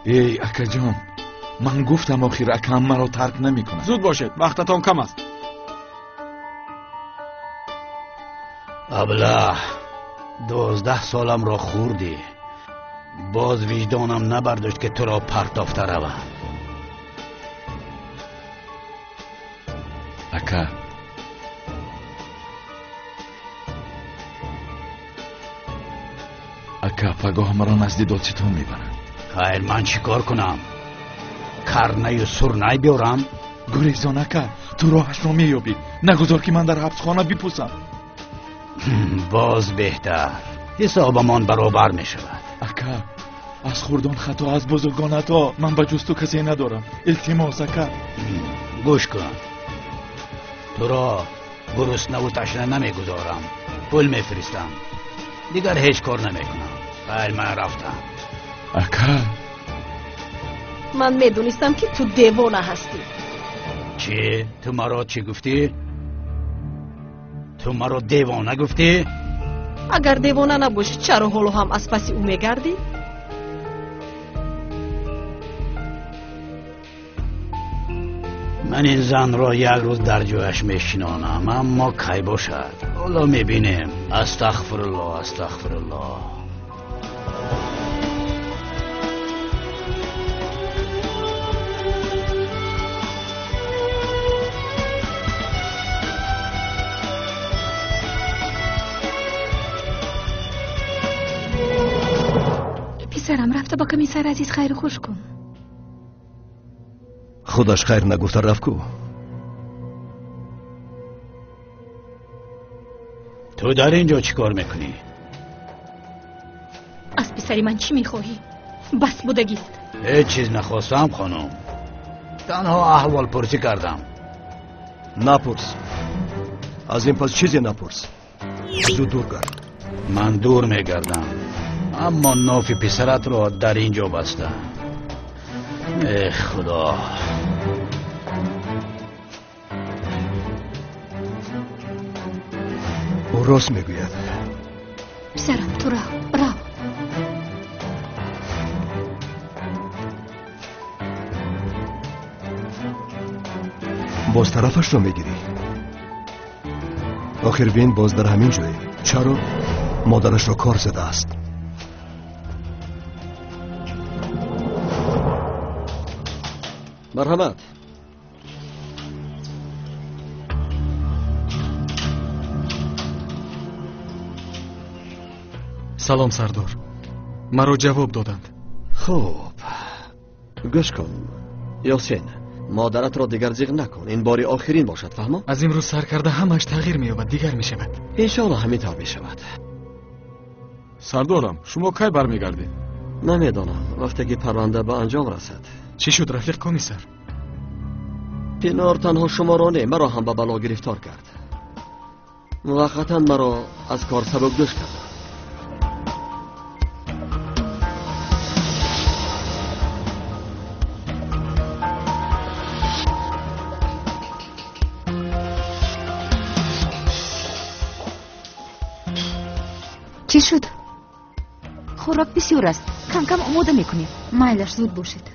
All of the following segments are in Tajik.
Эй акаҷон, ман гуфтам охир акам маро тарк намекунад. Зуд бошед, вақтатон кам аст. Аблаҳ, 12 соламро хӯрдӣ. Боз виҷдонам набардошт ки туро партофта равам. Ака, ака, пагоҳ маро назди додситон мебаранд. Хайр, ман чӣ кор кунам? Карнаю сурнай биёрам? Гурезон ака, ту роҳашро меёбӣ. Нагузор ки ман дар ҳабсхона бипусам. Боз беҳтар, ҳисобамон баробар мешавад. Ака, аз хурдон хато, аз бузургон ато. Ман ба ҷуз ту касе надорам. Илтимос ака. Гӯш кун, туро гуруснаву ташна намегузорам. Пул мефиристам, дигар ҳеҷ кор намекунам. Хайр, ман рафтам. Ака, ман медонистам ки ту девона ҳастӣ. Чӣ? Ту маро чӣ гуфтӣ? Ту маро девона гуфтӣ? Агар девона набошӣ, чаро ҳоло ҳам аз паси ӯ мегардӣ? Ман ин занро як рӯз дар ҷояш мешинонам, аммо кай бошад? Ҳоло мебинем. Астағфируллоҳ, астағфируллоҳ. Писарам, рафта ба комиссар азиз хайру хуш кун. Худаш хайр нагуфта рафт ку. Ту дар ин ҷо чӣ кор мекунӣ? Аз писари ман чӣ мехоҳӣ? Бас будагист. Ҳеҷ чиз нахостам, хонум. Танҳо аҳволпурсӣ кардам. Напурс. Аз ин пас чизе напурс. Зуд дур гард. Ман дур мегардам, аммо нофи писаратро дар ин ҷо бастам. Эх, худо. Ӯ рост мегӯяд. Писарам, ту рав, рав. Боз тарафашро мегирӣ. Охир бин, боз дар ҳамин ҷое. Чаро модарашро кор задааст? Марҳамат. Салом, сардор. Маро ҷавоб доданд. Хуб, гӯш кун, Ёсин, модаратро дигар зиғ накун. Ин бори охирин бошад, фаҳмо? Аз имрӯз сар карда ҳамааш тағйир меёбад, дигар мешавад. Иншоалло ҳамин тавр мешавад. Сардорам, шумо кай бармегардед? Намедонам, вақте ки парванда ба анҷом расад. Чӣ шуд, рафиқ комиссар? Пинор танҳо шуморо не, маро ҳам ба бало гирифтор кард. Муваққатан маро аз кор сабукдӯш кард. Чӣ шуд? Хӯрок бисёр аст, кам-кам омода мекунем. Майлаш, зуд бошед.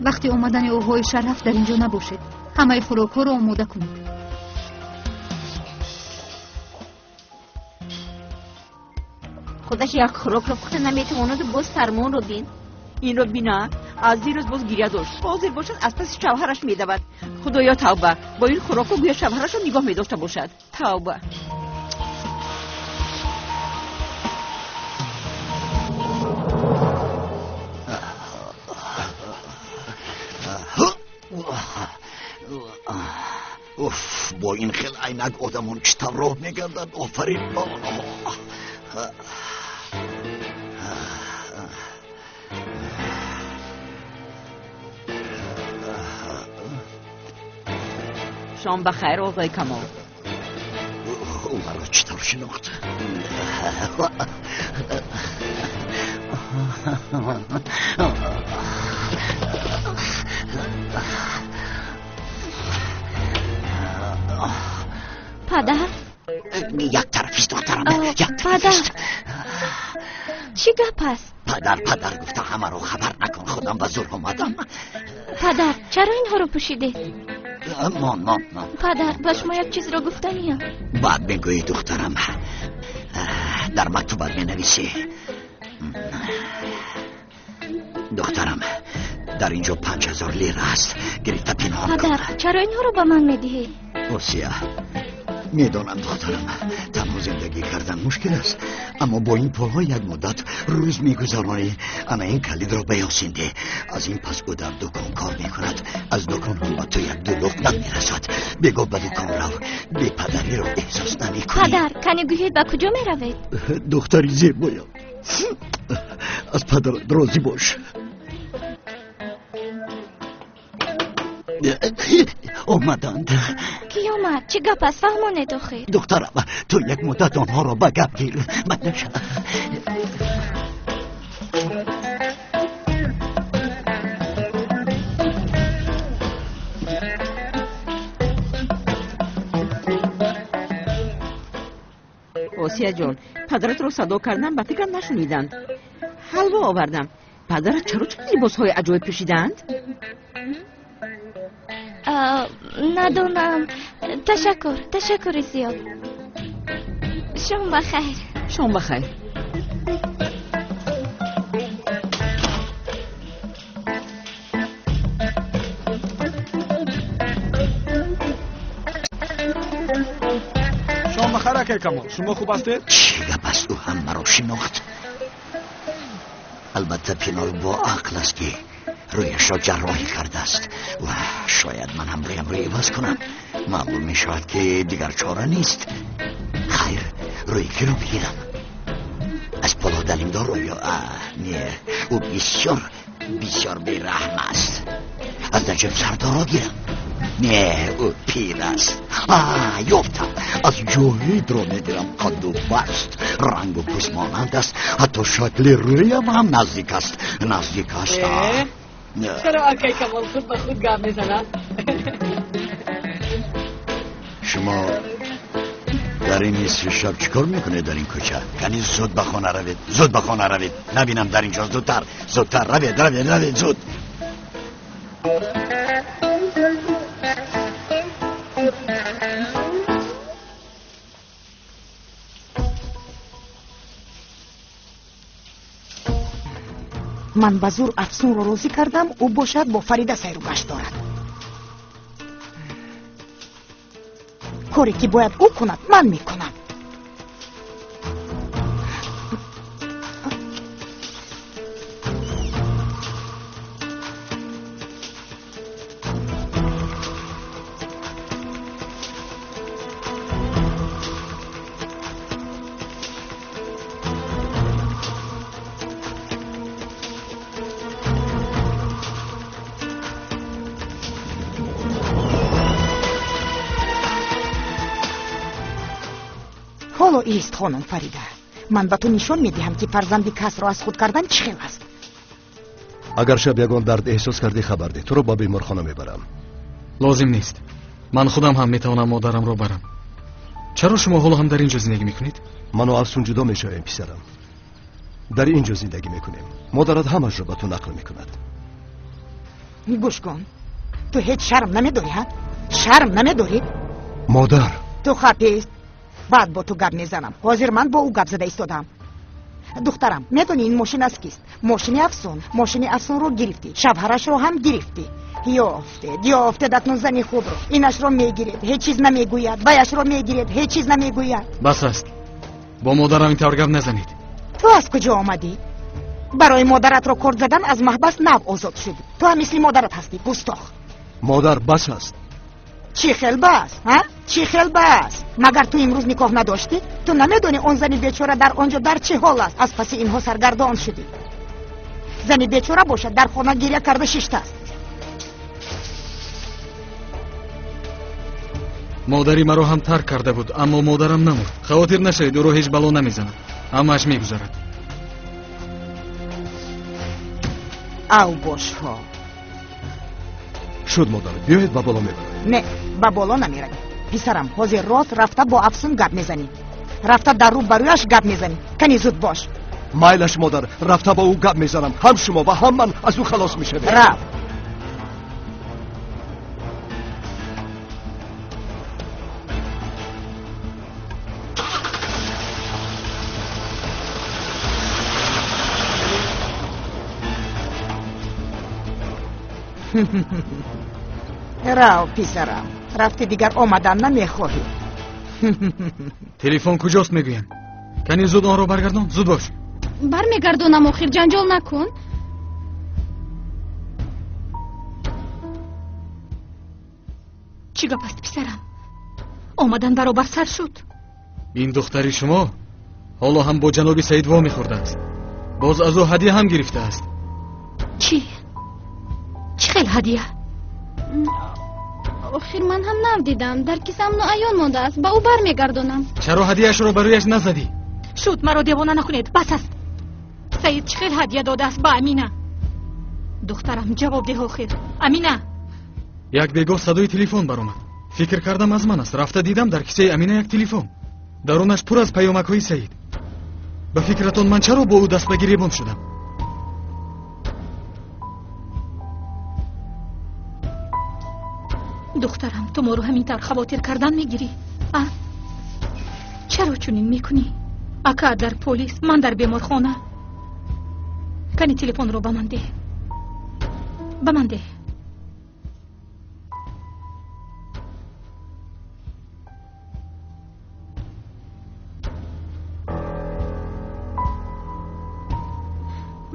Вақти омадани оғои Шараф дар инҷо набошед. Ҳамаи хӯрокҳоро омода кунед. Худаш як хӯрокро пухта наметавонаду боз фармонро бин. Инро бина, аз дирӯз боз гиря дошт. Ҳозир бошад, аз паси шавҳараш медавад. Худоё, тавба! Бо ин хӯрокҳо гӯё шавҳарашро нигоҳ медошта бошад. Тавба! Уф, бо ин хел айнак одамон чӣ тавр роҳ мегарданд? Офарин ба онҳо. Шом ба хайр, оғои Камол. Ӯ маро чӣ тавр шинохт? Падар? Як тарафист, духтарам, як Падар, тарафист. Чӣ гап аст? Падар, падар гуфта ҳамаро хабар накун, худам ба зур омадам. Падар, чаро инҳоро пӯшидед? Мон, мон, мон. Падар, ба шумо як чизро гуфтаниям. Баъд мегӯӣ, духтарам. Дар мактубат менависӣ. Духтарам, дар инҷо 5000 лира аст. Гирифта пинҳон кун. Падар, чаро инҳоро ба ман медиҳед? Осия, медонам духтарам, танҳо зиндагӣ кардан мушкил аст, аммо бо ин пулҳо як муддат рӯз мегузаронӣ. Ана ин калидро ба Ёсин деҳ. Аз ин пас ӯ дар дукон кор мекунад. Аз дукон ҳам ба ту як ду луқма мерасад. Бегоҳ ба дукон рав, бепадариро эҳсос намекунӣ. Падар, кани гӯед ба куҷо меравед? Духтари зебоям, аз падарат розӣ бош. Омаданд. Кӣ омад? Чӣ гап аст? Фаҳмонед охир. Духтарам, ту як муддат онҳоро ба гап гир. Наша. Осия ҷон, падаратро садо кардам, ба фикрам нашуниданд. Ҳалво овардам. Падарат чаро чунин либосҳои аҷоиб пӯшидаанд? Надонам. Ташаккур, ташаккури зиёд. Шом ба хайр. Шом ба хайр. Шом ба хайр, акай Камол. Шумо хуб ҳастед? Чӣ гап аст? Ӯ ҳам маро шинохт. Албатта Пинор бо ақл аст, ки рӯяшро ҷарроҳӣ кардааст ва шояд ман ҳам рӯямро иваз кунам. Маълум мешавад, ки дигар чора нест. Хайр, рӯи киро бигирам? Аз Полод Алимдорро ё не, ӯ бисёр бисёр бераҳм аст. Аз Наҷиб Сардорро гирам? Не, ӯ пир аст. Ёфтам. Аз Ҷоҳидро мегирам. Қадду баст, рангу пӯст монанд аст, ҳатто шакли рӯям ҳам наздик аст, наздик аст. Чаро акай Камол худ ба худ гап мезанад? Шумо дар ин нисфи шаб чӣ кор мекунед дар ин кӯча? Кани зуд ба хона равед, зуд ба хона равед. Набинам дар инҷо. Зудтар, зудтар равед, равед, равед, зуд. Ман ба зур Афсунро розӣ кардам, ӯ бошад бо Фарида сайру гашт дорад. Коре ки бояд ӯ кунад, ман мекунам. Ҳоло ист, хонум Фарида, ман ба ту нишон медиҳам, ки фарзанди касро аз худ кардан чӣ хел аст. Агар шаб ягон дард эҳсос кардӣ, хабар деҳ, туро ба беморхона мебарам. Лозим нест. Ман худам ҳам метавонам модарамро барам. Чаро шумо ҳоло ҳам дар ин ҷо зиндагӣ мекунед? Ману Афсун ҷудо мешавем, писарам. Дар ин ҷо зиндагӣ мекунем. Модарат ҳамашро ба ту нақл мекунад. Гӯш кун, ту ҳеҷ шарм намедорӣ, ҳа? Шарм намедорӣ? Модар, ту хапист. Баъд бо ту гап мезанам. Ҳозир ман бо ӯ гап зада истодам. Духтарам, медонӣ ин мошин аз кист? Мошини Афсун. Мошини Афсунро гирифтӣ, шавҳарашро ҳам гирифтӣ. Ёфтед, ёфтед акнун зани хубро. Инашро мегиред, ҳеҷ чиз намегӯяд. Ваяшро мегиред, ҳеҷ чиз намегӯяд. Бас аст. Бо модарам ин тавр гап назанед. Ту аз куҷо омадӣ? Барои модаратро корд задан аз маҳбас нав озод шудӣ. Ту ҳам мисли модарат ҳастӣ, густох. Модар, бас аст. Чӣ хел бас, ҳа? Чӣ хел бас? Магар ту имрӯз никоҳ надоштӣ? Ту намедонӣ он зани бечора дар он ҷо дар чӣ ҳол аст? Аз паси инҳо саргардон шудӣ. Зани бечора бошад дар хона гиря карда шиштааст. Модари маро ҳам тарк карда буд, аммо модарам намурд. Хавотир нашавед, ӯро ҳеҷ бало намезанад. Ҳамааш мегузарад. Ав бошҳо. Шуд, модар, биёед ба боло мебарем. Не, ба боло намеравем. Писарам, ҳозир рост рафта бо Афсун гап мезанӣ. Рафта дар рӯ ба рӯяш гап мезанӣ. Кани зуд бош. Майлаш модар, рафта бо ӯ гап мезанам. Ҳам шумо ва ҳам ман аз ӯ халос мешавем. Рав. Рав, писарам, рафти дигар омадан намехоҳӣ. Телефон куҷост мегӯям? Кани зуд онро баргардон, зуд бош. Бармегардонам, охир ҷанҷол накун. Чӣ гап аст, писарам? Омадан баробар сар шуд. Ин духтари шумо ҳоло ҳам бо ҷаноби Саид во мехӯрдааст. Боз аз ӯ ҳадия ҳам гирифтааст. Чӣ? Чӣ хел ҳадия? Охир ман ҳам нав дидам, дар кисаам ноаён мондааст, ба ӯ бармегардонам. Чаро ҳадияшро ба рӯяш назадӣ? Шуд, маро девона накунед, бас аст. Саид чӣ хел ҳадия додааст ба Амина? Духтарам, ҷавоб деҳ охир. Амина! Як бегоҳ садои телефон баромад. Фикр кардам аз ман аст. Рафта дидам дар кисаи Амина як телефон. Дарунаш пур аз паёмакҳои Саид. Ба фикратон ман чаро бо ӯ даст ба гиребон шудам? Духтарам, ту моро ҳамин тавр хавотир кардан мегирӣ? А? Чаро чунин мекунӣ? Ака дар полис, ман дар беморхона. Кани телефонро ба ман деҳ. Ба ман деҳ.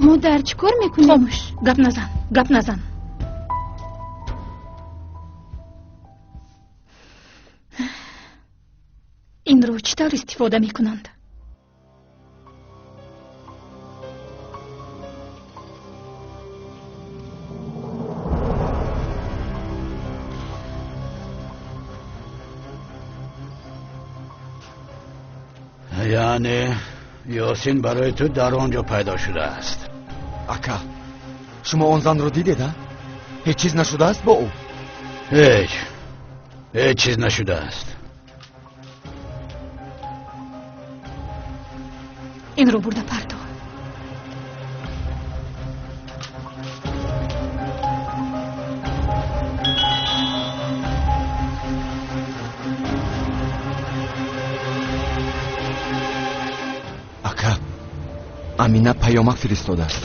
Модар, чӣ кор мекунӣ? Хомӯш, гап назан, гап назан. Инро чӣ тавр истифода мекунанд? Яъне Ёсин барои ту дар он ҷо пайдо шудааст. Ака, шумо он занро дидед, а? Ҳеҷ чиз нашудааст бо ӯ? Ҳеҷ, ҳеҷ чиз нашудааст. Инро бурда парто. Ака, Амина паёмак фиристодааст.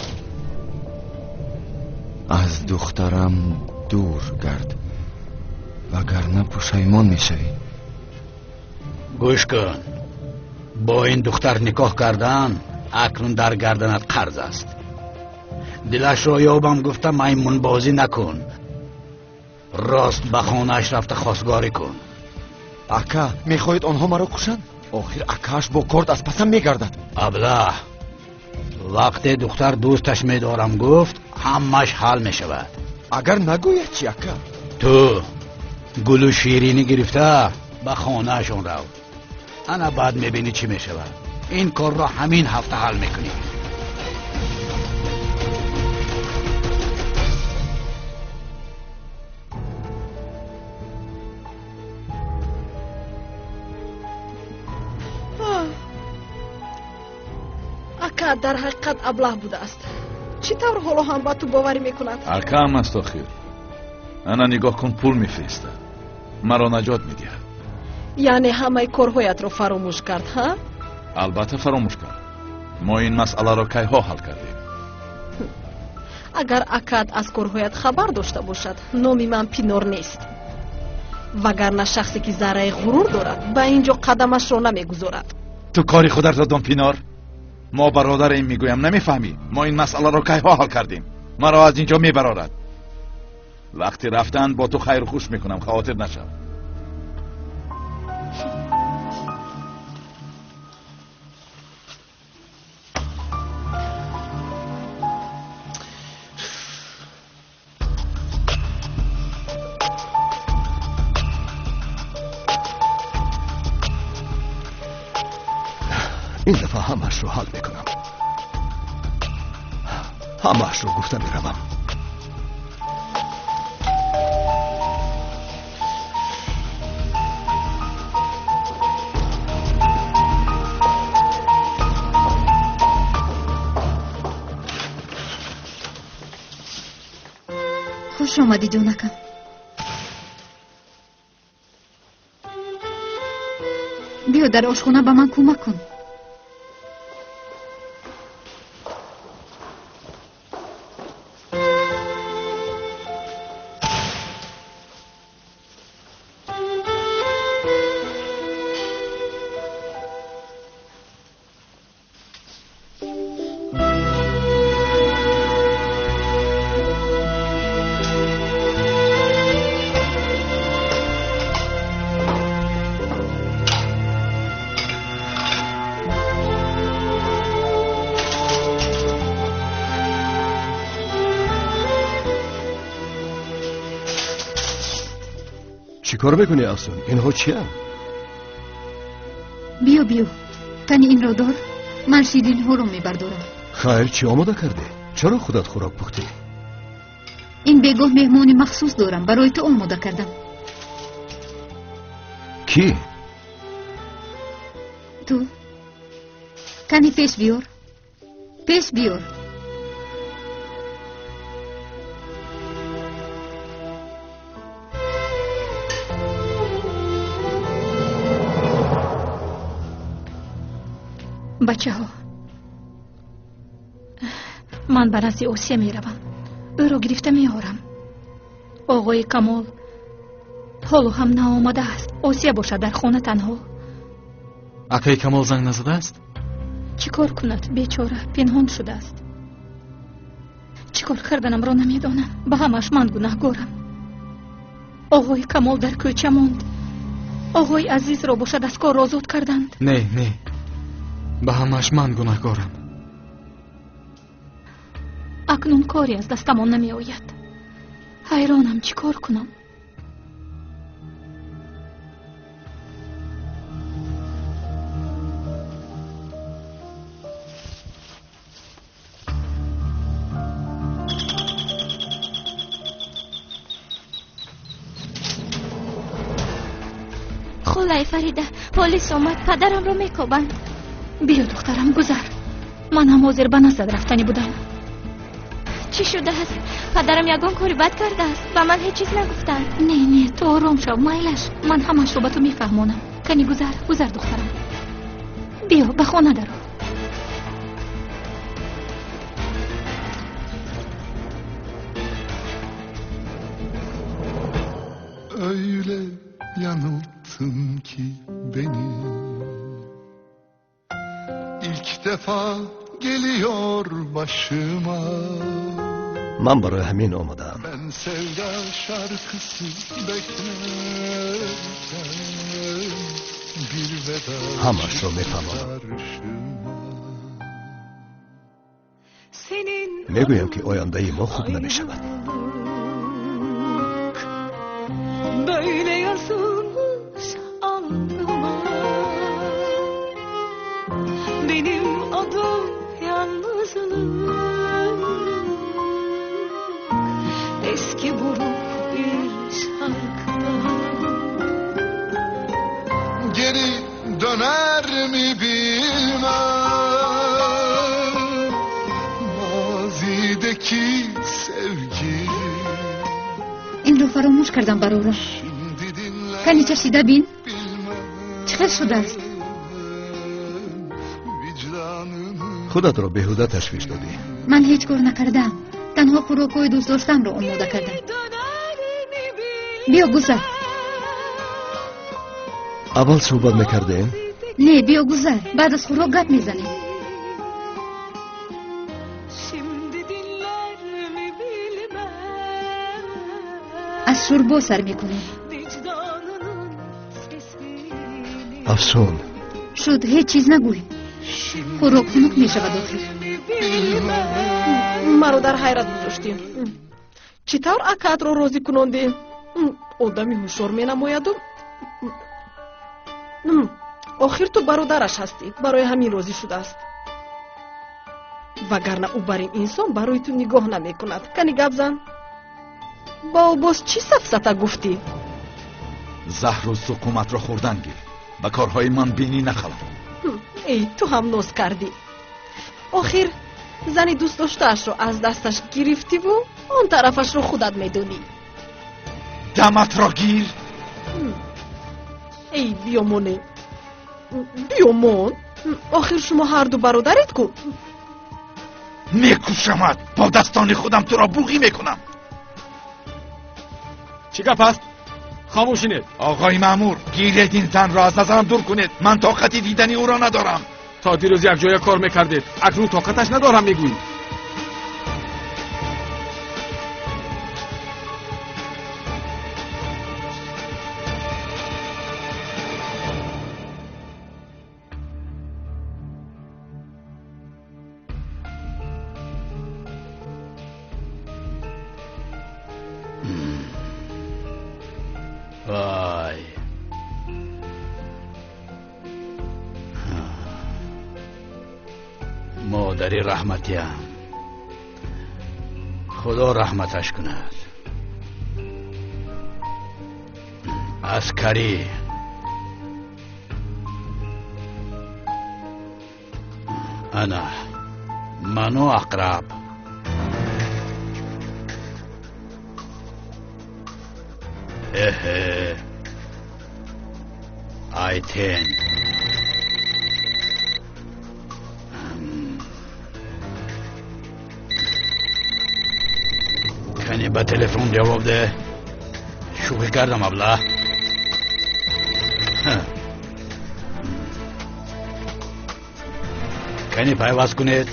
Аз духтарам дур гард, вагарна пушаймон мешавӣ. Гӯш кун, бо ин духтар никоҳ кардан акнун дар гарданат қарз аст. Дилашро ёбам гуфта маймунбозӣ накун. Рост ба хонааш рафта хостгорӣ кун. Ака, мехоҳед онҳо маро кушанд? Охир акааш бо корд аз пасам мегардад. Аблаҳ, вақте духтар дӯсташ медорам гуфт, ҳамаш ҳал мешавад. Агар нагӯяд чӣ, ака? Ту гулу ширинӣ гирифта ба хонаашон рав. Ана баъд мебинӣ чӣ мешавад. Ин корро ҳамин ҳафта ҳал мекунӣ. Ака дар ҳақиқат аблаҳ будааст. Чӣ тавр ҳоло ҳам ба ту боварӣ мекунад? Акаам аст охир. Ана нигоҳ кун, пул мефиристад, маро наҷот медиҳад. Яъне ҳамаи корҳоятро фаромӯш кард, ҳа? Албатта фаромӯш кард. Мо ин масъаларо кайҳо ҳал кардем. Агар акат аз корҳоят хабар дошта бошад, номи ман Пинор нест. Вагарна шахсе ки зарраи ғурур дорад, ба ин ҷо қадамашро намегузорад. Ту кори худатро дон, Пинор. Мо бародарем, мегӯям, намефаҳмӣ? Мо ин масъаларо кайҳо ҳал кардем. Маро аз ин ҷо мебарорад. Вақти рафтан бо ту хайру хуш мекунам, хавотир нашав. Ин дафъа ҳамаашро ҳал мекунам. Ҳамаашро гуфта меравам. Хуш омадӣ, ҷонакам. Биё дар ошхона ба ман кӯмак кун. Чӣ кор мекунӣ, Афсун? Инҳо чиянд? Биё, биё, кани инро дор, ман ширинҳоро мебардорам. Хайр, чӣ омода кардӣ? Чаро худат хӯрок пухтӣ? Ин бегоҳ меҳмони махсус дорам, барои ту омода кардам. Кӣ? Ту. Кани пеш биёр, пеш биёр. Бачаҳо, ман ба назди Осия меравам, ӯро гирифта меорам. Оғои Камол ҳоло ҳам наомадааст. Осия бошад дар хона танҳо. Акаи Камол занг назадааст? Чӣ кор кунад бечора, пинҳон шудааст. Чӣ кор карданамро намедонам. Ба ҳамаш ман гунаҳгорам. Оғои Камол дар кӯча монд. Оғои Азизро бошад аз кор озод карданд. Не, не, ба ҳамаш ман гунаҳгорам. Акнун коре аз дастамон намеояд. Ҳайронам, чӣ кор кунам? Холаи Фарида, полис омад, падарамро мекобанд. Биё, духтарам, гузар. Ман ҳам ҳозир ба наздат рафтанӣ будам. Чӣ шудааст? Падарам ягон кори бад кардааст? Ба ман ҳеҷ чиз нагуфтанд. Не, не, ту ором шав, майлаш. Ман ҳамашро ба ту мефаҳмонам. Кани гузар, гузар, духтарам. Биё, ба хона даро. Öyle yanılttın ki beni. İlk defa geliyor başıma. Ман барои ҳамин омадаам. Ben sevda şarkısı beklerken bir veda Ҳамашро мефаҳмам. Мегӯям ки ояндаи мо хуб намешавад. Böyle yazılmış alnıma. Benim adım yalnızlık. Eski buruk bir şarkıda. Geri döner mi bilmem mazideki sevgi. Инро фаромӯш кардам, барорам. Кани чашида бин, чӣ хел шудааст? Худатро беҳуда ташвиш додӣ. Ман ҳеҷ кор накардаам, танҳо хӯрокҳои дӯстдоштамро омода кардам. Биё, гузар. Аввал суҳбат мекардем? Не, биё, гузар, баъд аз хӯрок гап мезанем. Аз шӯрбо сар мекунем. Афсун. Шуд, ҳеҷ чиз нагӯй. Хӯрок хунук мешавад охир. Маро дар ҳайрат гузоштӣ. Чӣ тавр акаатро розӣ кунонди? Одами ҳушёр менамояду охир ту бародараш ҳастӣ, барои ҳамин розӣ шудааст. Вагарна ӯ бар ин инсон барои ту нигоҳ намекунад. Кани гап зан. Ба ӯ боз чӣ сафсата гуфтӣ? Заҳру суқуматро хӯрдан гир. Ба корҳои ман бинӣ нахалам. Эй, ту ҳам ноз кардӣ. Охир Зани дӯстдоштаашро аз дасташ гирифтиву он тарафашро худат медонӣ. Даматро гир. Эй биёмоне, биёмон. Охир шумо ҳарду бародаред ку. Мекушамат, бо дастони худам туро буғӣ мекунам. Чӣ гап аст? Хомӯшинед. Оғои маъмур, гиред ин занро аз назарам дур кунед. Ман тоқати дидани ӯро надорам. То дирӯз якҷоя кор мекардед, акнун тоқаташ надорам мегӯӣ. Вай. Модари раҳматиям, Худо раҳматаш кунад. Аскарӣ. Ана ману ақраб. Эҳе, Айтен. Кани ба телефон ҷавоб деҳ. Шӯхӣ кардам, абла. Кани пайваст кунед.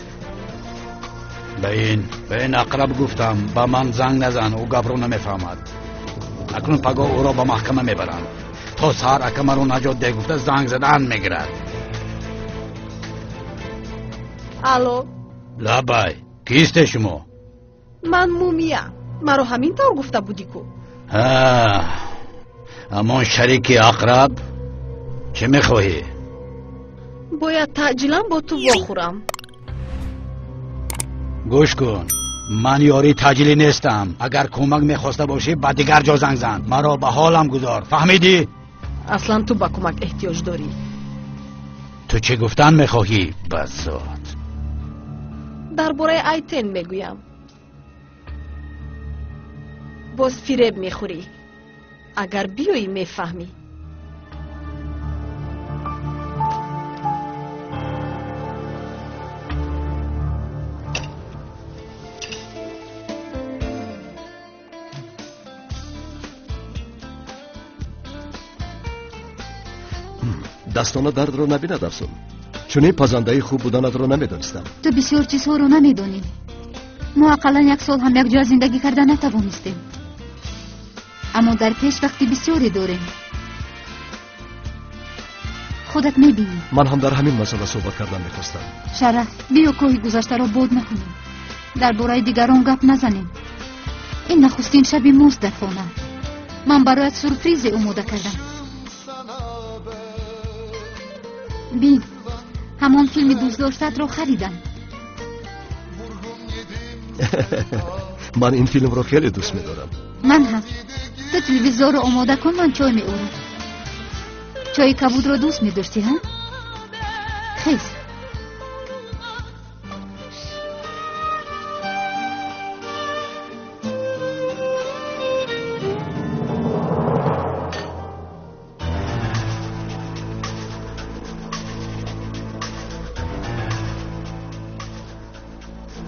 Ба ин ақраб гуфтам, ба ман занг назан, ӯ гапро намефаҳмад. Акнун пагоҳ ӯро ба маҳкама мебаранд. То саҳар ака маро наҷот деҳ гуфта занг задан мегирад. Алло. Лабай, кисте шумо? Ман Мумия. Маро ҳамин тавр гуфта будӣ ку. Ҳамон шарики ақраб. Чӣ мехоҳӣ? Бояд таъҷилан бо ту вохӯрам. Гӯш кун, ман ёрии таъҷилӣ нестам. Агар кӯмак мехоста бошӣ, ба дигар ҷо занг зан. Маро ба ҳолам гузор, фаҳмидӣ? Аслан ту ба кӯмак эҳтиёҷ дорӣ. Ту чӣ гуфтан мехоҳӣ, баззот? Дар бораи Айтен мегӯям. Боз фиреб мехӯрӣ. Агар биёӣ мефаҳмӣ. Дастона дардро набинад, Афсун. Чунин пазандаи хуб буданатро намедонистам. Ту бисёр чизҳоро намедонӣ. Мо ақаллан як сол ҳам якҷоя зиндагӣ карда натавонистем. Аммо дар пеш вақти бисёре дорем. Худат мебинӣ. Ман ҳам дар ҳамин масъала суҳбат кардан мехостам. Шараф, биё коҳи гузаштаро бод накунем. Дар бораи дигарон гап назанем. Ин нахустин шаби мост дар хона. Ман бароят сюрпризе омода кардам. Бин, ҳамон филми дӯстдоштаатро харидам. Ман ин филмро хеле дӯст медорам. Ман ҳам. Ту телевизорро омода кун, ман чой меорам. Чойи кабудро дӯст медоштӣ, ҳа? Хез.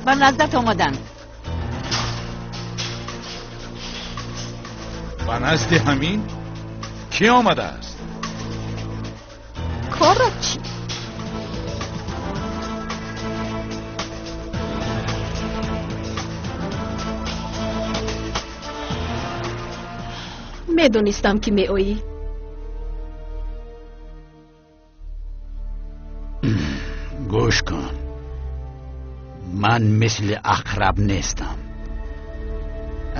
Ба наздат омаданд. Ба назди ҳамин кӣ омадааст? Корат чӣ? Медонистам, ки меоӣ. Гӯш кун, ман мисли ақраб нестам.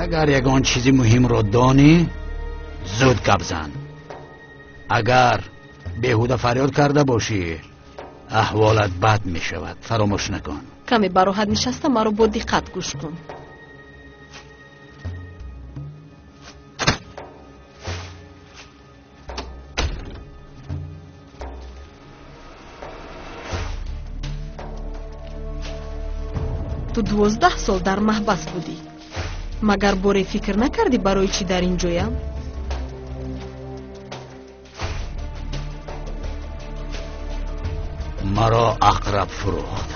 Агар ягон чизи муҳимро донӣ, зуд гап зан. Агар беҳуда фарёд карда бошӣ, аҳволат бад мешавад. Фаромӯш накун. Каме бароҳат нишаста маро бо диққат гӯш кун. Ту 12 сол дар маҳбас будӣ. Магар боре фикр накардӣ барои чӣ дар ин ҷоям? Маро ақраб фурӯхт.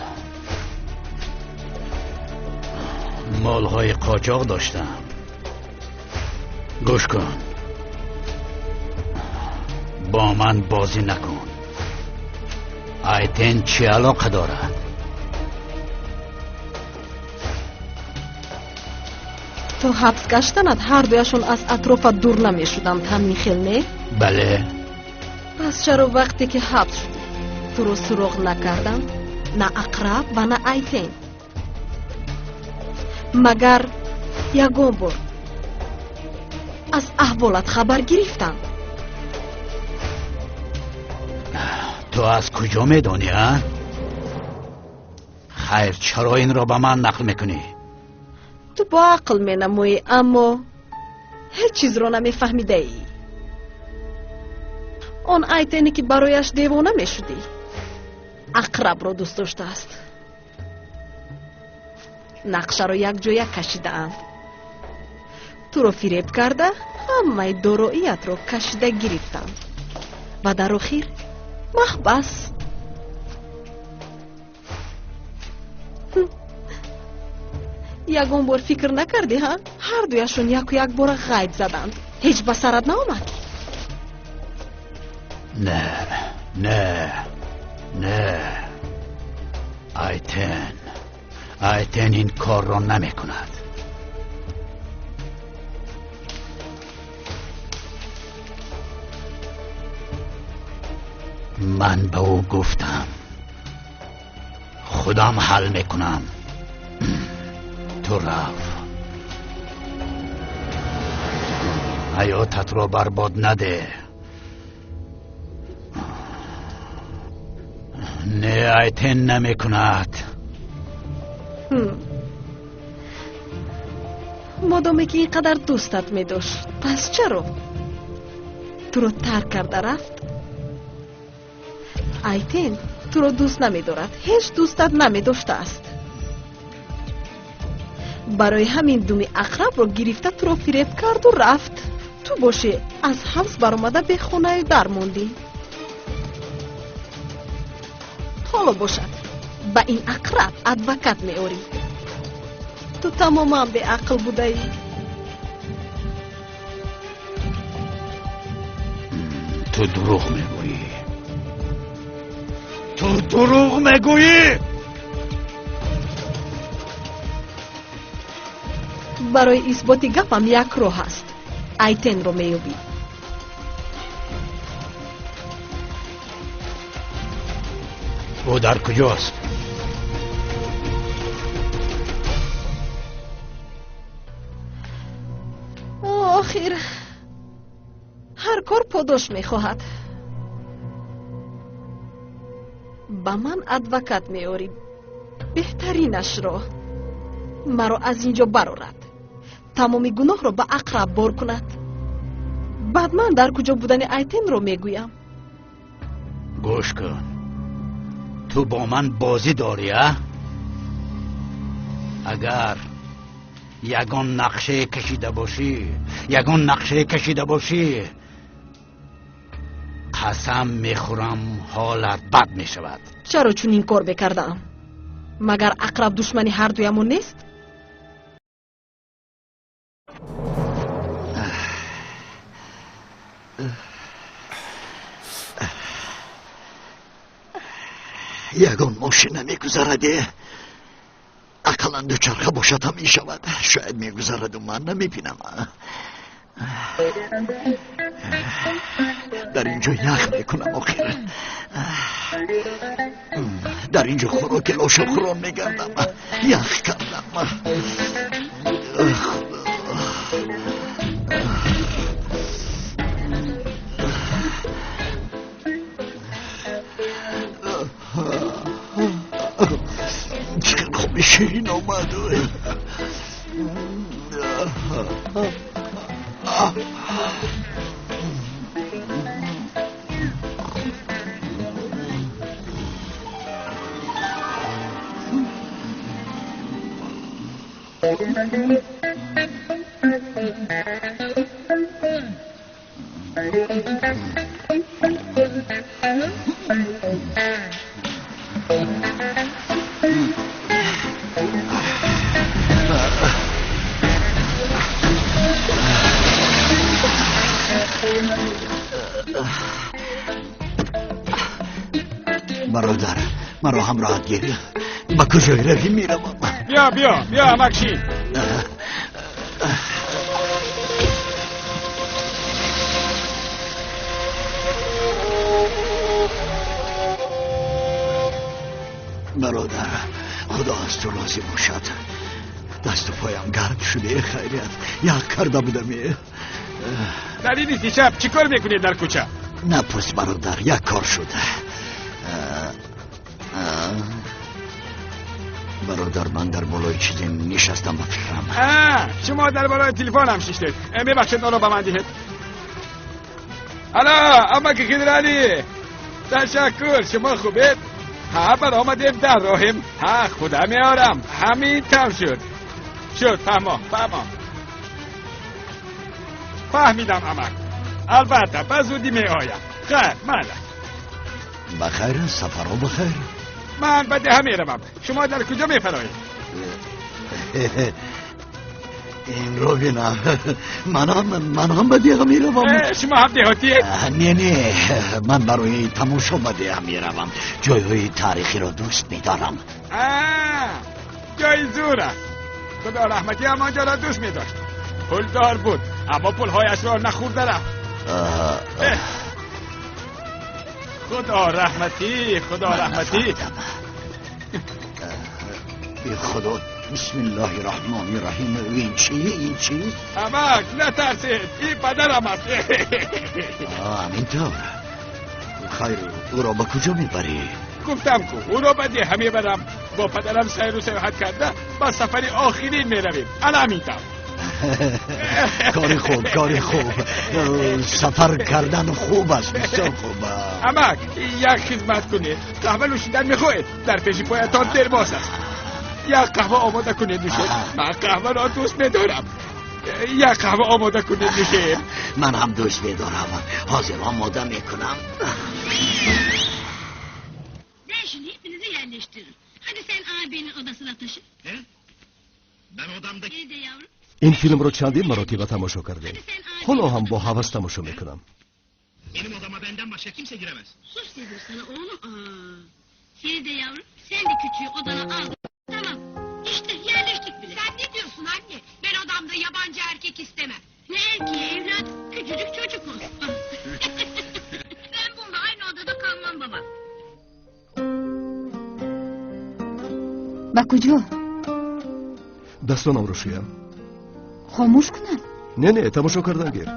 Молҳои қочоқ доштам. Гӯш кун, бо ман бозӣ накун. Айтен чӣ алоқа дорад? То ҳабс гаштанат ҳардуяшон аз атрофат дур намешуданд, ҳамин хел не? Бале. Пас чаро вақте ки ҳабс шудӣ туро суроғ накарданд? На ақраб ва на Айтен. Магар ягон бор аз аҳволат хабар гирифтанд? Ту аз куҷо медонӣ, а? Хайр, чаро инро ба ман нақл мекунӣ? Ту бо ақл менамоӣ, аммо ҳеҷ чизро намефаҳмидаӣ. Он Айтене ки барояш девона мешудӣ, ақрабро дӯст доштааст. Нақшаро якҷоя кашидаанд. Туро фиреб карда, ҳамаи дороиятро кашида гирифтанд ва дар охир маҳбас. Ягон бор фикр накардӣ, ҳа? Ҳардуяшон яку якбора ғайб заданд. Ҳеҷ ба сарат наомад? Не, не, не. Айтен, Айтен ин корро намекунад. Ман ба ӯ гуфтам худам ҳал мекунам. Ту рав, ҳаётатро барбод наде. Не, Айтен намекунад. Модоме ки ин қадар дӯстат медошт, пас чаро туро тарк карда рафт? Айтен туро дӯст намедорад, ҳеҷ дӯстат намедоштааст. Барои ҳамин думи ақрабро гирифта туро фиреб карду рафт. Ту бошӣ аз ҳабс баромада бехонаю дар мондӣ. Ҳоло бошад ба ин ақраб адвокат меорӣ. Ту тамоман беақл будаӣ. Ту дурӯғ мегӯӣ. Ту дурӯғ мегӯӣ. Барои исботи гапам як роҳ аст. Айтенро меёбӣ. Ӯ дар куҷост? Охир ҳар кор подош мехоҳад. Ба ман адвокат меорӣ, беҳтаринашро. Маро аз ин ҷо барорад, тамоми гуноҳро ба ақраб бор кунад. Баъд ман дар куҷо будани Айтенро мегӯям. Гӯш кун, ту бо ман бозӣ дорӣ, а? Агар ягон нақшае кашида бошӣ, ягон нақшае кашида бошӣ, қасам мехӯрам ҳолат бад мешавад. Чаро чунин кор мекардаам? Магар ақраб душмани ҳардуямон нест? Ягон мошина мегузараде, ақаллан дучарха бошад ҳам мешавад. Шояд мегузараду ман намебинам. Дар ин ҷо ях мекунам. Охир дар ин ҷо хӯроки лошахӯрон мегардам. Ях кардам. Чӣ қадр хоби ширин омад. Бародар, маро ҳамроҳат гир. Ба куҷое равӣ меравам. Биё, биё, биё, амакши. Бародар, худо аз ту розӣ бошад. Дасту поям гарм шуде, хайрият. Як карда будам. Дар ин нисфи шаб чӣ кор мекунед дар кӯча? Напурс, бародар, як кор шуд. Бародар, ман дар болои чизе нишастам ба фикрам. Шумо дар болои телефонам шиштед. Мебахшед, онро ба ман диҳед. Ало, амаки Хидралӣ, ташаккур, шумо хубед? Ҳа, баромадем, дар роҳем. Ҳа, худа меорам. Ҳамин там шуд. Шуд, фаҳмо, фаҳмо. Фаҳмидам, амак. Албатта, ба зудӣ меоям. Хайр, майла. Ба хайр, сафаро ба хайр. Ман ба деҳа меравам. Шумо дар куҷо мефароед? Инро бинам. Ман ҳам ба деҳа меравам. Шумо ҳам деҳотиед? Не, не, ман барои тамошо ба деҳа меравам. Ҷойҳои таърихиро дӯст медорам. Ҷои зур аст. Худо раҳматӣ ҳам онҷоро дӯст медошт. Пулдор буд, аммо пулҳояшро нахӯрда рафт. Худо раҳматӣ, худо раҳматӣ. Худо, бисмиллоҳи раҳмони раҳим. Ин чӣ, ин чӣ? Амак, натарсед, ин падарам аст. Ҳамин тавр. Хайр, ӯро ба куҷо мебарӣ? Гуфтам ку, ӯро ба деҳа мебарам. Бо падарам сайру сайёҳат карда ба сафари охирин меравем. Ана ҳамин тавр. Кори хуб, кори хуб. Сафар кардан хуб аст, бисёр хуб. Амак, як хизмат кунед. Қаҳва нӯшидан мехоҳед? Дар пеши поятон термос аст. Як қаҳва омода кунед, нӯшед. Ман қаҳваро дӯст медорам. Як қаҳва омода кунед, нӯшед. Ман ҳам дӯст медорам. Ҳозир омода мекунам. Ben şimdi hepinizi yerleştiririm. Hadi sen abinin odasına taşın. Ne? Ben odamda... Nerede yavrum? Ин филмро чандин маротиба тамошо кардем. Ҳоло ҳам бо ҳавас тамошо мекунам. Benim odama benden başka kimse giremez. Sus dedim sana oğlum. Aa. Feride yavrum, sen de küçüğü odana al. Tamam. İşte yerleştik bile. Sen ne diyorsun anne? Ben odamda yabancı erkek istemem. Ne erkeği evlat? Küçücük çocuk o. Ben bununla aynı odada kalmam baba. Ба куҷо? Дастонамро шӯям. Хомӯш кунам? Не, не, тамошо кардан гир.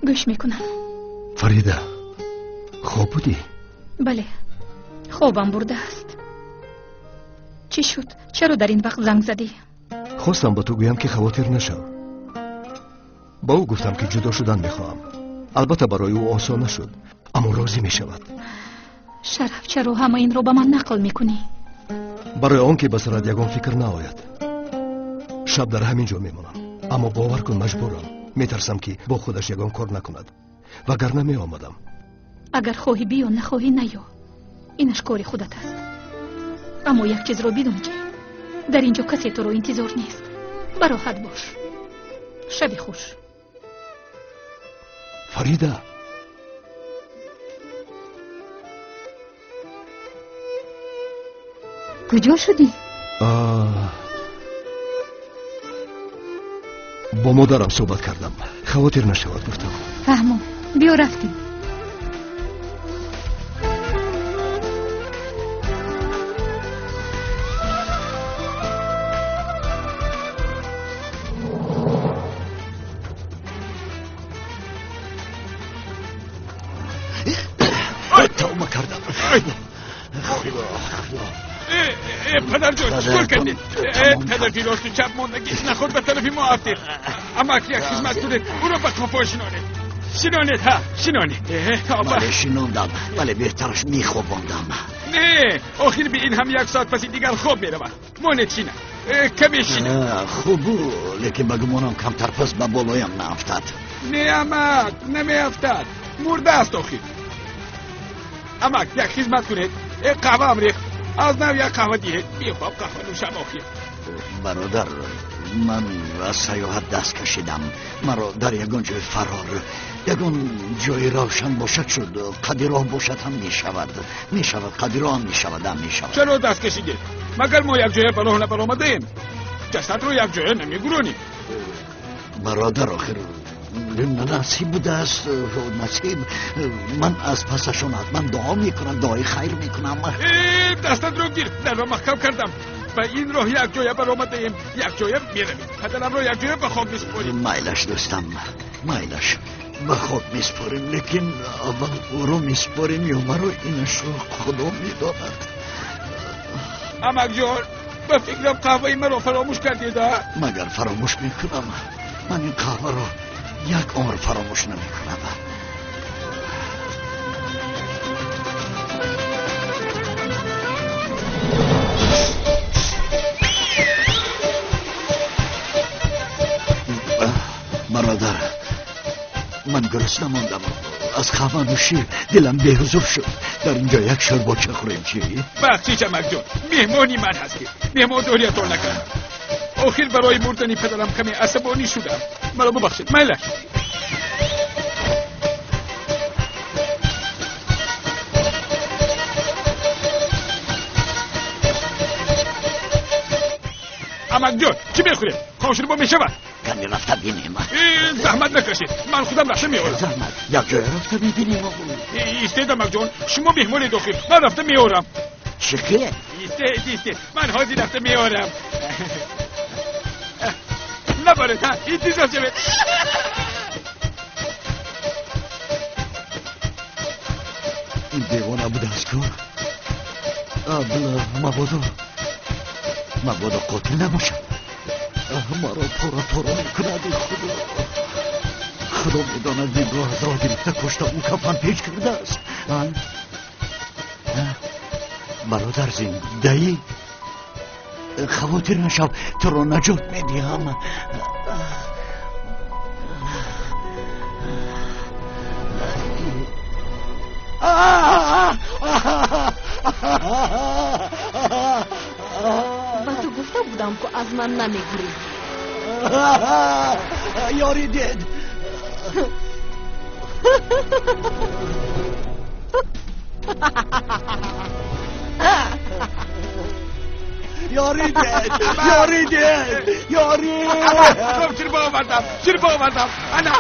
Гӯш мекунам. Фарида, хоб будӣ? Бале, хобам бурдааст. Чӣ шуд? Чаро дар ин вақт занг задӣ? Хостам ба ту гӯям, ки хавотир нашав. Ба ӯ гуфтам, ки ҷудо шудан мехоҳам. Албатта, барои ӯ осон нашуд, аммо розӣ мешавад. Шараф, чаро ҳама инро ба ман нақл мекунӣ? Барои он ки ба сарат ягон фикр наояд. Шаб дар ҳамин ҷо мемонам, аммо бовар кун, маҷбурам. Метарсам, ки бо худаш ягон кор накунад, вагарна меомадам. Агар хоҳӣ биё, нахоҳӣ наё, инаш кори худат аст. Аммо як чизро бидон, ки дар ин ҷо касе туро интизор нест. Бароҳат бош. Шаби хуш. Фарида, Куҷо шудӣ? Бо модарам суҳбат кардам. Хавотир нашавад, гуфтам. Фаҳмом, биё, рафтем. Падарҷон, чӣ кор кардед? Тарафи росту чап мондагӣ наход ба тарафи мо афтед. Амак, як хизмат кунед, ӯро ба қафо шинонед. Шинонед, ҳа, шинонед. Бале, шинондам, вале беҳтараш мехобондам. Не, охир би ин ҳам як соат паси дигар хоб меравад. Монед шина, каме шина. Хуб, лекин ба гумонам камтар пас ба болоям наафтад. Не, амак, намеафтад. Мурда аст охир. Амак, як хизмат кунед. Қаҳваам рехт. Аз нав як қаҳва диҳед. Бехоб қаҳва нӯшам охир. Бародар, ман аз саёҳат даст кашидам. Маро дар ягон ҷои фарор, ягон ҷои равшан бошад шуд, қади роҳ бошад ҳам мешавад. Мешавад, қади роҳ ҳам мешавад, ҳам мешавад. Чаро даст кашидед? Магар мо якҷоя ба роҳ набаромадаем? Ҷасадро якҷоя намегуронем. Бародар, охир насиб будааст, насиб. Ман аз пасашон ҳатман дуо мекунам, дуои хайр мекунам. Дастатро гир, дарро маҳкам кардам. Ба ин роҳ якҷоя баромадаем, якҷоя меравем. Падарамро якҷоя ба хок месупорем. Майлаш, дӯстам, майлаш, ба хок месупорем, лекин аввал ӯро месупорем ё маро, инашро Худо медонад. Амакҷон, ба фикрам қаҳваи маро фаромӯш кардед, а? Магар фаромӯш мекунам? Ман ин қаҳваро як умр фаромӯш намекунам. Бародар, ман гурусна мондам. Аз қаҳва нӯшӣ дилам беҳузур шуд. Дар инҷо як шӯрбоча хӯрем, чӣ? Бахшиш, амакҷон, меҳмони ман ҳастед. Меҳмондориятон накардам. Охир барои мурдани падарам каме асабонӣ шудам. Маро бубахшед, майлаш. Амакҷон, чӣ мехӯрем? Қоширбо мешавад? Каме рафта бинем. Заҳмат накашед, ман худам рафта меорам. Заҳмат, якҷоя рафта мебинем. Истед, амакҷон, шумо меҳмонед охир. Ман рафта меорам. Чӣ хел? Истед, истед, ман ҳозир рафта меорам. Набаред, ҳа, интизор шавед. Ин девона будааст ку? Мабодо, мабодо қотил набошад. Маро пора пора мекунад. Худо, Худо медонад, инро аз роҳ гирифта кушта, ӯ кафан печ кардааст. Бародар, зиндаӣ? Хавотир нашав, туро наҷот медиҳам. Ба ту гуфта будам, ку аз ман намегурезӣ. Ёрӣ дед. Ёрӣ дед, ёрӣ дед, ёрӣ. Ширбо овардам, ширбо овардам. Ана.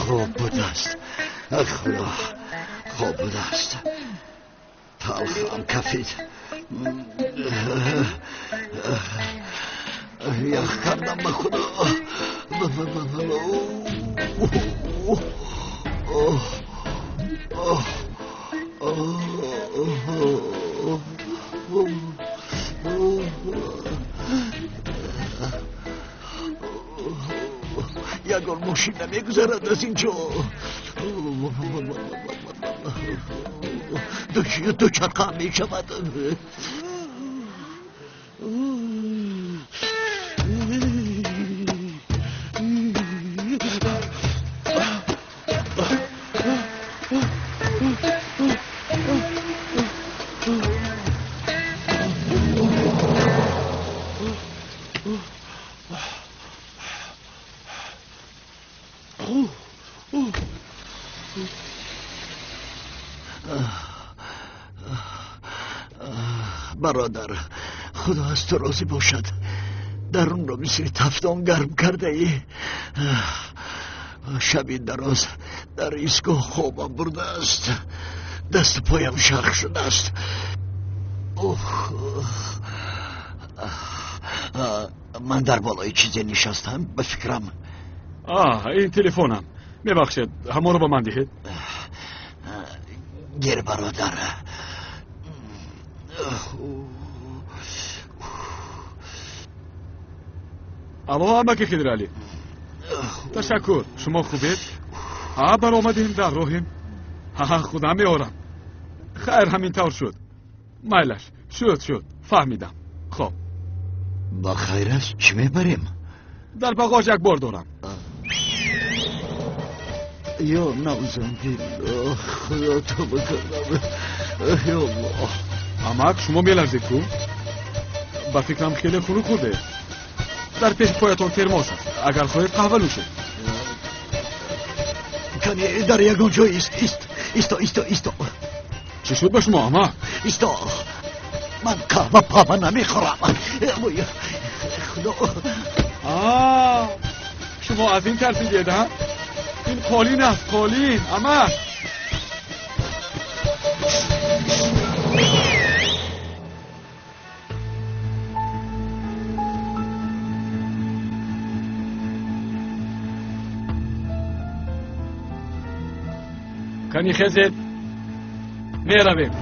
Хоб будааст, Худо, хоб будааст. Талхам кафид. Ях кардам ба Худо. Ягон мошин намегузарад аз ин ҷо. Дучарха мешавад. Бародар, Худо аз ту розӣ бошад. Дарунро мисли тафдон гарм кардаӣ. Шаби дароз дар истгоҳ хобам бурдааст. Дасту поям шарх шудааст. Ман дар болои чизе нишастам, ба фикрам. Ин телефонам. Мебахшед, ҳамонро ба ман диҳед. Гир, бародар. Алло, амаки Хидралӣ. Ташаккур, шумо хубед? Ҳа, баромадем, дар роҳем. Ҳа, худам меорам. Хайр, ҳамин тавр шуд. Майлаш, шуд, шуд, фаҳмидам. Хоб. Ба хайр аст, чӣ мебарем? Дар бағош як бор дорам. Ё наузубиллоҳ, худо тавба кардам. Ё Аллоҳ. Амак, шумо меларзед ку? Ба фикрам хеле хунук хӯрдед. Дар пеши поятон термос аст. Агар хоҳед қаҳва нӯшед. Кани дар ягон ҷой ист, ист, исто, исто, исто. Чӣ шуд ба шумо, амак? Исто. Ман қаҳва паҳва намехӯрам. Худо. Шумо аз ин тарсидед, ҳа? Ин қолин аст, қолин, амак. Кани хезед, меравем.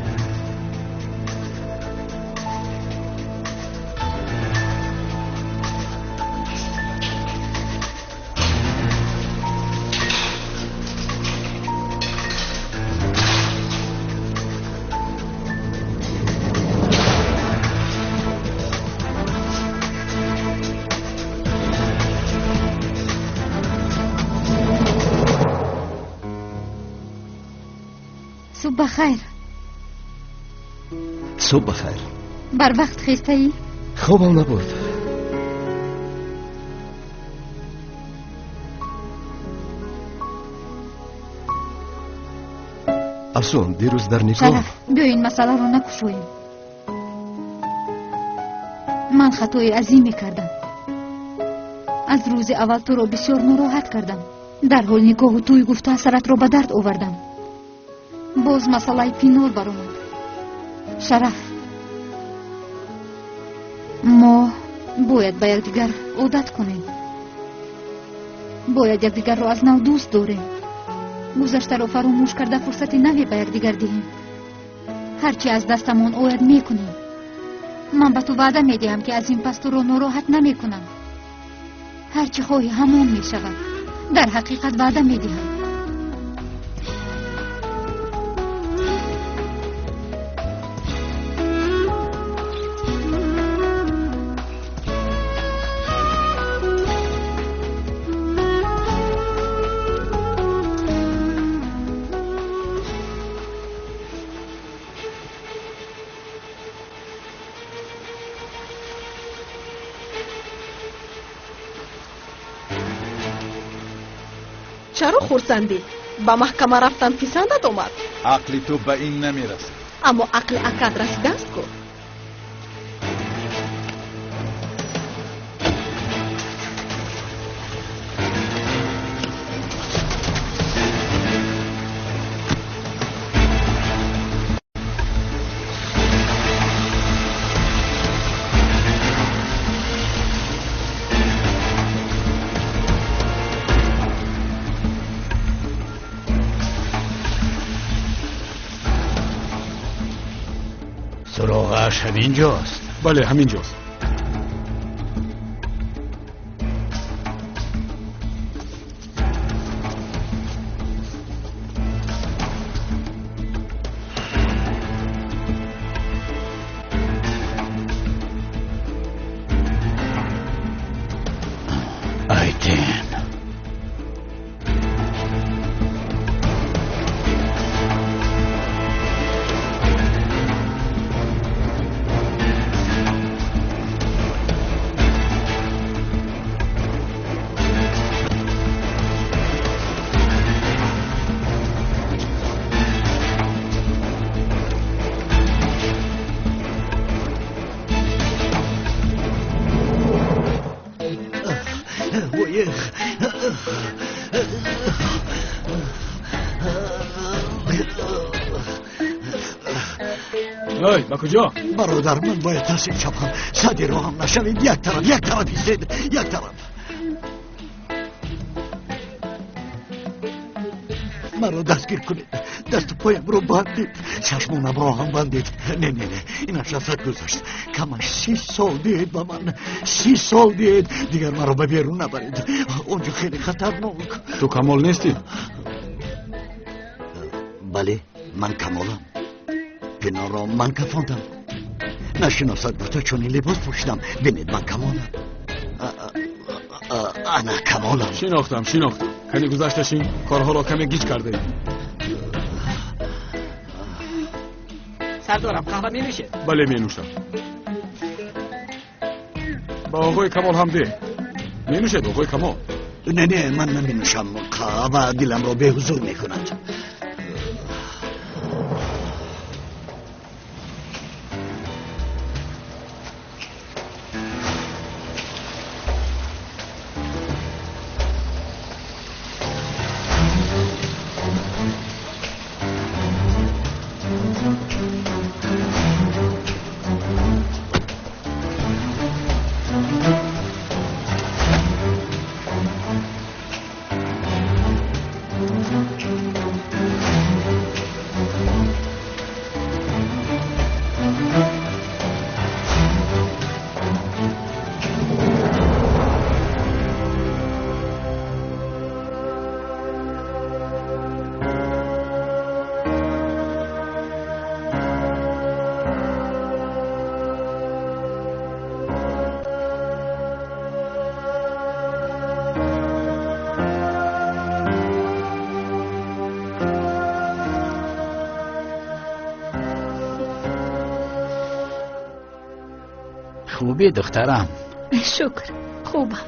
Субҳ бахайр. Субҳ бахайр. Барвақт хестаӣ? Хобам набурд. Афсун, дирӯз дар никоҳ. Шараф, биё ин масъаларо накушоем. Ман хатои азиме кардам. Аз рӯзи аввал туро бисёр нороҳат кардам. Дарҳол никоҳу тӯй гуфта саратро ба дард овардам. Боз масъалаи Пинор баромад. Шараф, мо бояд ба якдигар одат кунем. Бояд якдигарро аз нав дӯст дорем. Гузаштаро фаромӯш карда фурсати наве ба якдигар диҳем. Ҳар чи аз дастамон ояд мекунем. Ман ба ту ваъда медиҳам, ки аз ин пас туро нороҳат намекунам. Ҳар чӣ хоҳӣ ҳамон мешавад. Дар ҳақиқат ваъда медиҳам. Чаро хурсандӣ? Ба маҳкама рафтан писандат омад? Ақли ту ба ин намерасад. Аммо ақли акад расидааст ку. Суроғаш ҳамин ҷост. Бале, ҳамин ҷост. Айтен. Ой, ба куҷо? Бародар, ман бояд таслим шавам. Сади роҳам нашавед. Як тараф, як тараф истед, як тараф. Маро дастгир кунед, дасту поямро бандед, чашмонамро ҳам бандед. Не, не, не, инаш аз ҳад гузашт. Камаш 30 сол диҳед ба ман, 30 сол диҳед, дигар маро ба берун набаред. Он ҷо хеле хатарнок. Ту Камол нестӣ? Бале, ман Камолам. Пиноро ман кафондам. Нашиносад гуфта чунин либос пӯшидам. Бинед, ман Камолам. Ана Камолам. Шинохтам, шинохтам. Кани гузашташин, корҳоро каме гиҷ кардаем. Сардорам, қаҳва менӯшед? Бале, менӯшам. Ба оғои Камол ҳам деҳ. Менӯшед, оғои Камол? Не, не, ман наменӯшам. Қаҳва диламро беҳузур мекунад. Хуби, духтарам? Шукр, хубам.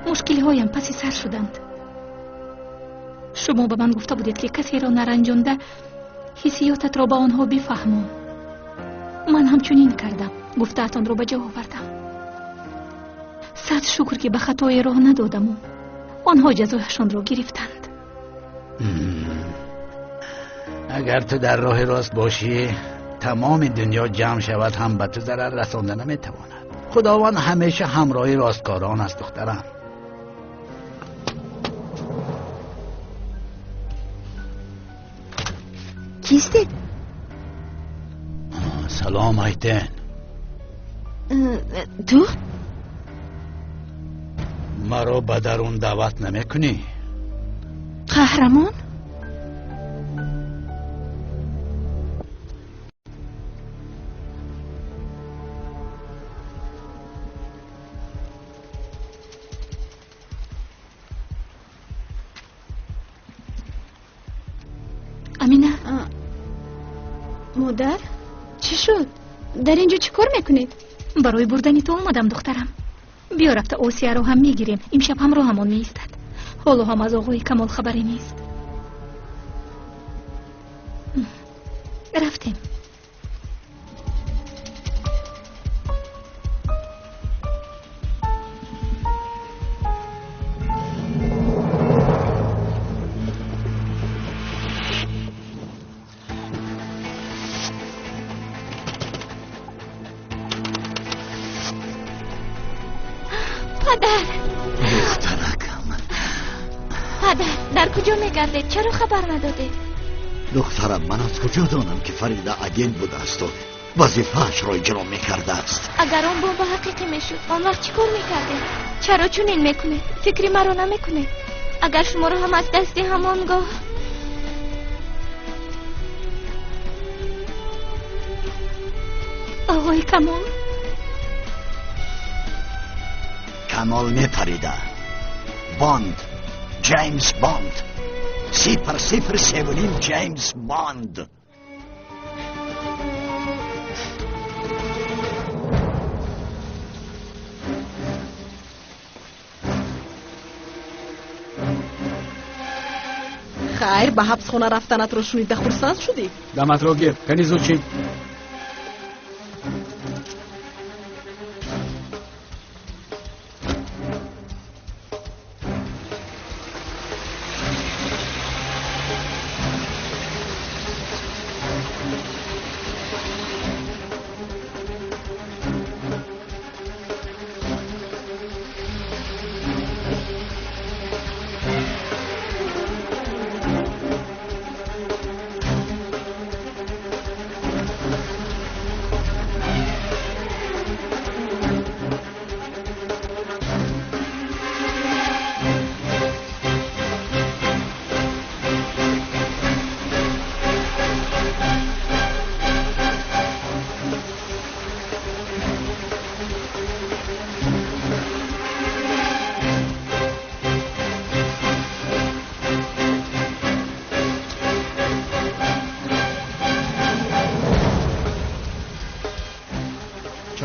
Мушкилиҳоям паси сар шуданд. Шумо ба ман гуфта будед, ки касеро наранҷонда ҳиссиётатро ба онҳо бифаҳмон. Ман ҳамчунин кардам, гуфтаатонро ба ҷо овардам. Сад шукр, ки ба хатое роҳ надодаму онҳо ҷазояшонро гирифтанд. Агар ту дар роҳи рост бошӣ, тамоми дунё ҷамъ шавад ҳам ба ту зарар расонда наметавонад. Худованд ҳамеша ҳамроҳи росткорон аст, духтарам. Кистед? Салом, Айтен. Ту? Маро ба дарун даъват намекунӣ? Қаҳрамон? Амина. Модар, чӣ шуд? Дар ин ҷо чӣ кор мекунед? Барои бурдани ту омадам, духтарам. Биё рафта Осияро ҳам мегирем. Имшаб ҳамроҳамон меистад. Ҳоло ҳам аз оғои Камол хабаре нест. Рафтем. Падар! Духтаракам. Падар, дар куҷо мегардед? Чаро хабар надодед? Духтарам, ман аз куҷо донам, ки Фарида агент будааст ва вазифаашро иҷро мекардааст? Агар он бомба ҳақиқӣ мешуд, он вақт чӣ кор мекардед? Чаро чунин мекунед? Фикри маро намекунед? Агар шуморо ҳам аз дасти ҳамон гоҳ... Оғои Камол? Камол мепарида. Бонд, Ҷеймс Бонд, 003.5 Ҷеймс Бонд. Хайр, ба ҳабсхона рафтанатро шунида хурсанд шудӣ? Даматро гир, кани зуд шин.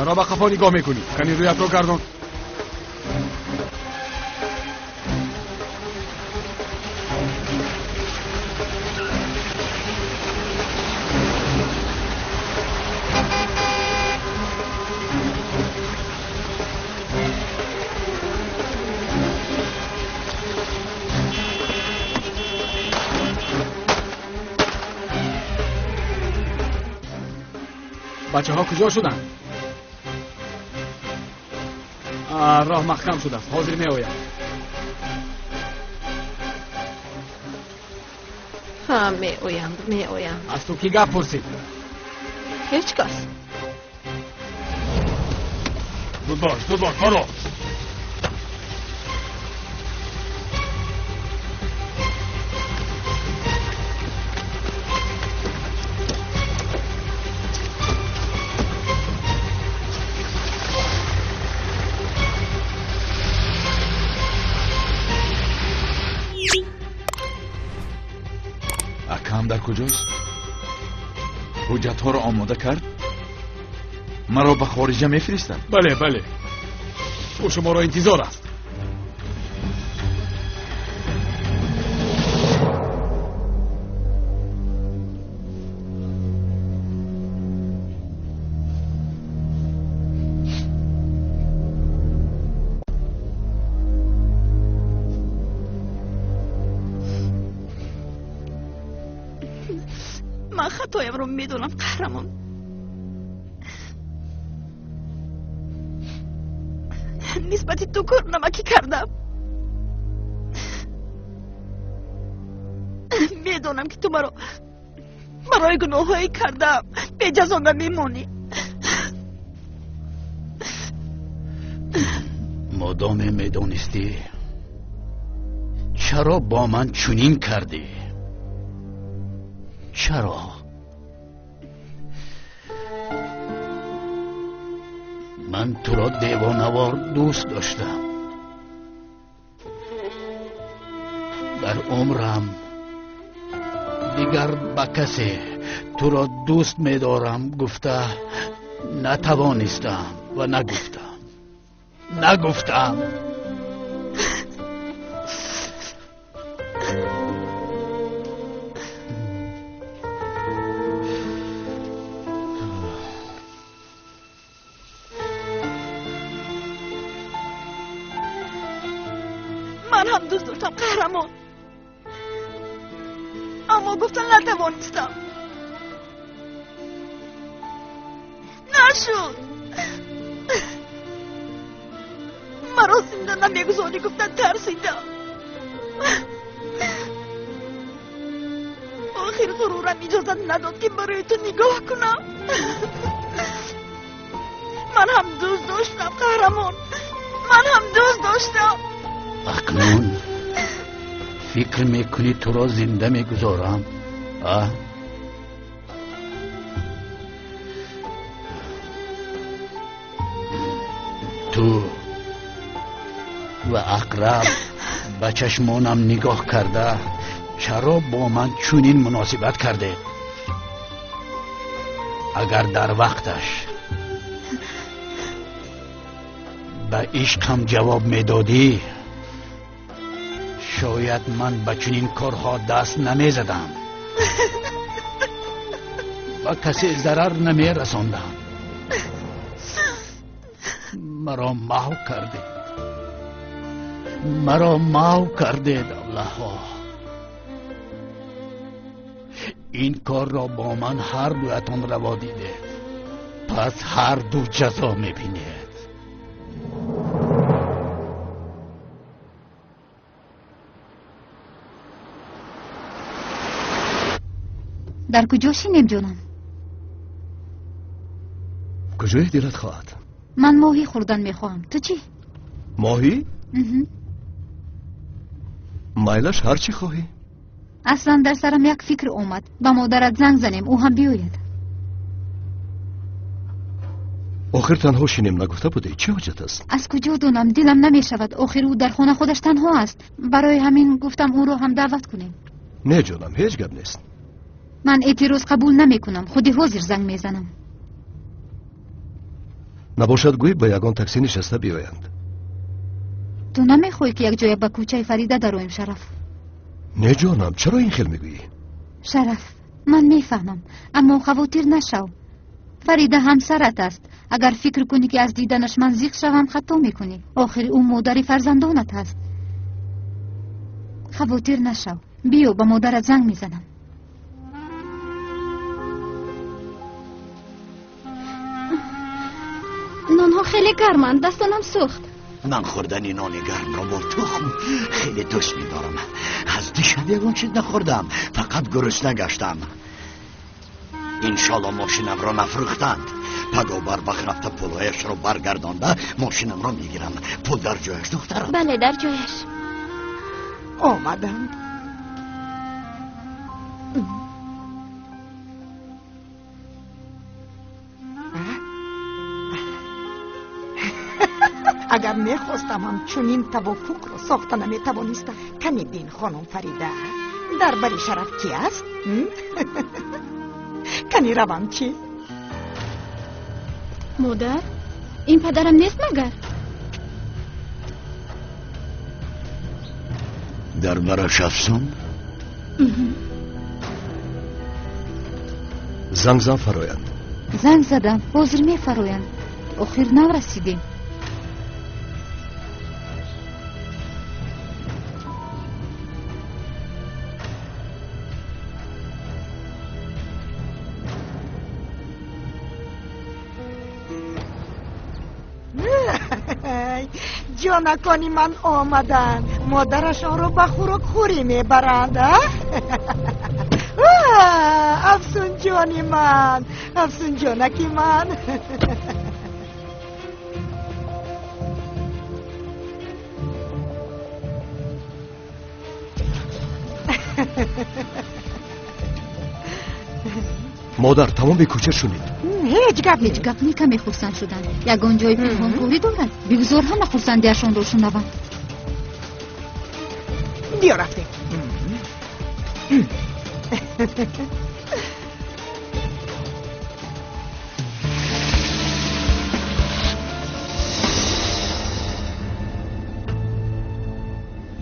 Чаро ба қафо нигоҳ мекунӣ? Кани рӯятро гардон. Бачаҳо куҷо шуданд? Роҳ маҳкам шудааст, ҳозир меоям. Ҳа, меоянд, меоянд. Аз ту кӣ гап пурсид? Ҳеҷ кас. Зуд бош, зуд бош, баро. Акам дар куҷост? Ҳуҷҷатҳоро омода кард? Маро ба хориҷа мефиристад? Бале, бале, ӯ шуморо интизор аст. Ман хатоямро медонам, қаҳрамон. Нисбати ту корнамакӣ кардам. Медонам, ки ту маро барои гуноҳҳое кардам беҷазо намемонӣ. Модоме медонистӣ, чаро бо ман чунин кардӣ? Чаро? Ман туро девонавор дӯст доштам. Дар умрам дигар ба касе туро дӯст медорам гуфта натавонистам ва нагуфтам. Нагуфтам. Ман ҳам дӯст доштам, қаҳрамон, аммо гуфтан натавонистам. Нашуд. Маро зинда намегузорӣ гуфтан тарсидам. Охир ғурурам иҷозат надод, ки барои ту нигоҳ кунам. Ман ҳам дӯст доштам, қаҳрамон, ман ҳам дӯст доштам. Акнун фикр мекунӣ туро зинда мегузорам? А? Ту ва Ақраб ба чашмонам нигоҳ карда чаро бо ман чунин муносибат кардед? Агар дар вақташ ба ишқам ҷавоб медодӣ, шояд ман ба чунин корҳо даст намезадам, ба касе зарар намерасондам. Маро маҳв кардед, маро маҳв кардед, аллаҳо. Ин корро бо ман ҳар дуятон раво дидед, пас ҳар ду ҷазо мебинед. Дар куҷо шинем, ҷонам? Куҷое дилат хоҳад? Ман моҳӣ хӯрдан мехоҳам. Ту чӣ? Моҳӣ? Майлаш, ҳар чӣ хоҳӣ. Аслан дар сарам як фикр омад. Ба модарат занг занем, ӯ ҳам биёяд. Охир танҳо шинем нагуфта будӣ, чӣ ҳоҷат аст? Аз куҷо донам, дилам намешавад. Охир ӯ дар хона худаш танҳо аст. Барои ҳамин гуфтам ӯро ҳам даъват кунем. Не ҷонам, ҳеҷ гап нест. Ман эътироз қабул намекунам. Худи ҳозир занг мезанам. Набошад гӯй ба ягон таксӣ нишаста биёянд. Ту намехоҳӣ ки якҷоя ба кӯчаи Фарида дароем, Шараф? Не ҷонам, чаро ин хел мегӯӣ? Шараф, ман мефаҳмам, аммо хавотир нашав. Фарида ҳамсарат аст. Агар фикр кунӣ ки аз диданаш ман зиқ шавам, хато мекунӣ. Охир ӯ модари фарзандонат аст. Хавотир нашав. Биё, ба модарат занг мезанам. Нонҳо хеле гарманд, дастонам сӯхт. Ман хӯрдани нони гармро бо тухм хеле дӯст медорам. Аз дишаб ягон чиз нахӯрдам, фақат гурусна гаштам. Иншолло мошинамро нафрӯхтанд. Паго барвақт рафта пулҳояшро баргардонда мошинамро мегирам. Пул дар ҷояш, духтарам? Бале, дар ҷояш. Омаданд. Агар мехостам ҳам чунин тавофуқро сохта наметавонистам. Кани бин, хонум Фарида, дар бари Шараф ки аст? Кани равам чӣ? Модар, ин падарам нест магар? Дар бараш Афсун? Занг зан, фароянд. Занг задам, ҳозир мефароянд. Охир нав расидем. Ҷонакони ман омаданд. Модарашонро ба хӯрокхӯрӣ мебаранд. Афсунҷони ман, Афсунҷонаки ман. Модар, тамоми кӯча шунид. Ҳеҷ гап. Ҳеҷ гап не, каме хурсанд шуданд. Ягон ҷои пинҳонкорӣ дорад? Бигзор ҳама хурсандиашонро шунаванд. Биё, рафтем.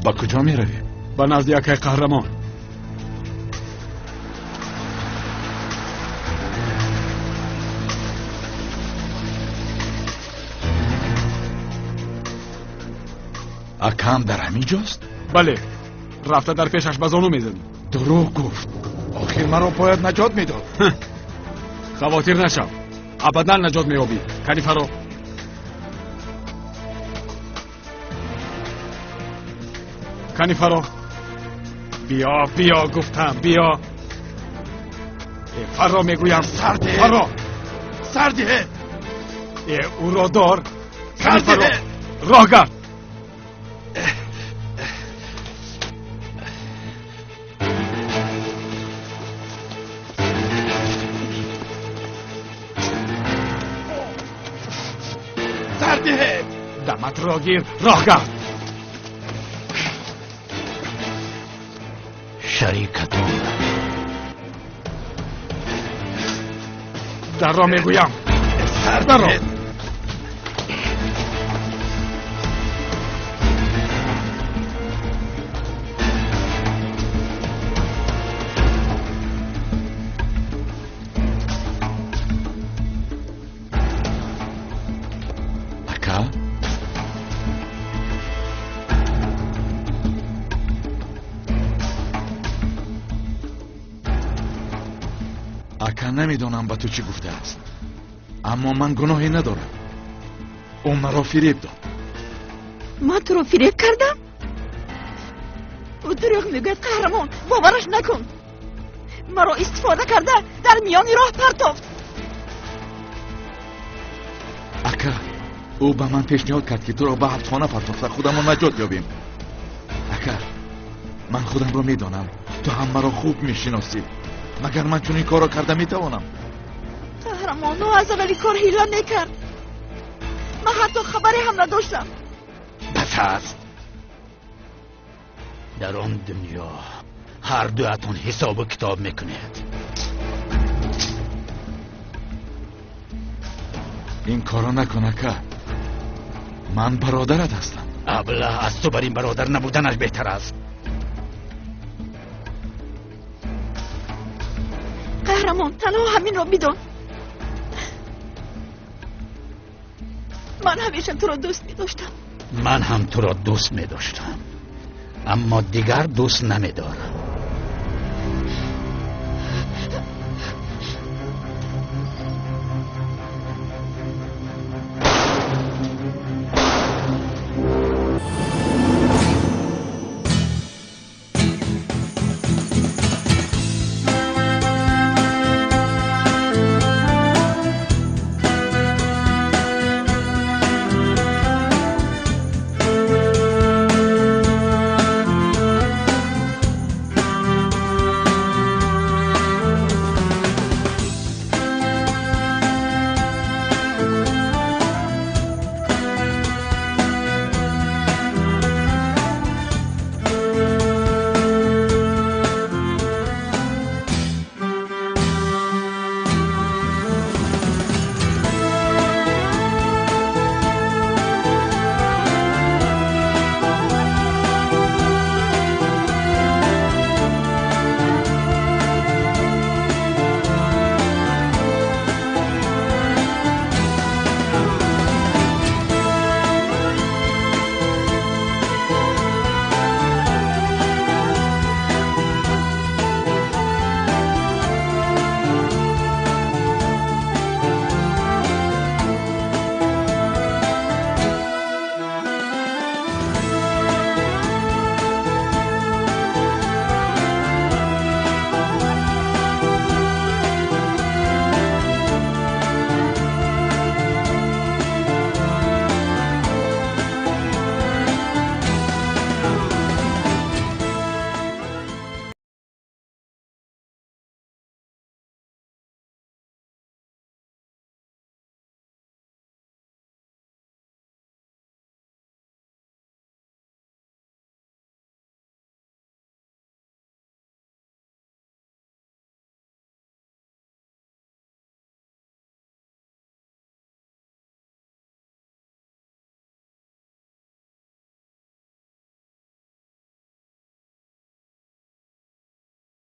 Ба куҷо меравем? Ба назди акай Қаҳрамон. Акам дар ҳамин ҷост? Бале, рафта дар пешаш ба зону мезанӣ. Дурӯғ гуфт. Охир маро бояд наҷот медод. Хавотир нашав, абадан наҷот меёбӣ. Кани фаро. Кани фаро. Биё, биё гуфтам, биё. Фаро мегӯям. Сардиҳе. Фаро. Сардиҳе. Ӯро дор. Кани фаро. Роҳ гард. Даматро гир, роҳ гард. Шарикатон. Дарро мегӯям. Дарро. Ака? Ака, намедонам ба ту чӣ гуфтааст, аммо ман гуноҳе надорам. Ӯ маро фиреб дод. Ман туро фиреб кардам? Ӯ дурӯғ мегӯяд, Қаҳрамон, бовараш накун. Маро истифода карда дар миёни роҳ партофт. Ака, ӯ ба ман пешниҳод кард, ки туро ба ҳабсхона партофта худамон наҷот ёбем. Ака, ман худамро медонам, ту ҳам маро хуб мешиносӣ. Магар ман чунин корро карда метавонам? Қаҳрамон, ӯ аз аввали кор ҳила мекард. Ман ҳатто хабаре ҳам надоштам. Бас аст. Дар он дунё ҳар дуятон ҳисобу китоб мекунед. Ин корро накун, ака. Ман бародарат ҳастам. Абла, аз ту бар ин бародар набуданаш беҳтар аст. Қаҳрамон, танҳо ҳаминро бидон. Ман ҳамеша туро дӯст медоштам. Ман ҳам туро дӯст медоштам, аммо дигар дӯст намедорам.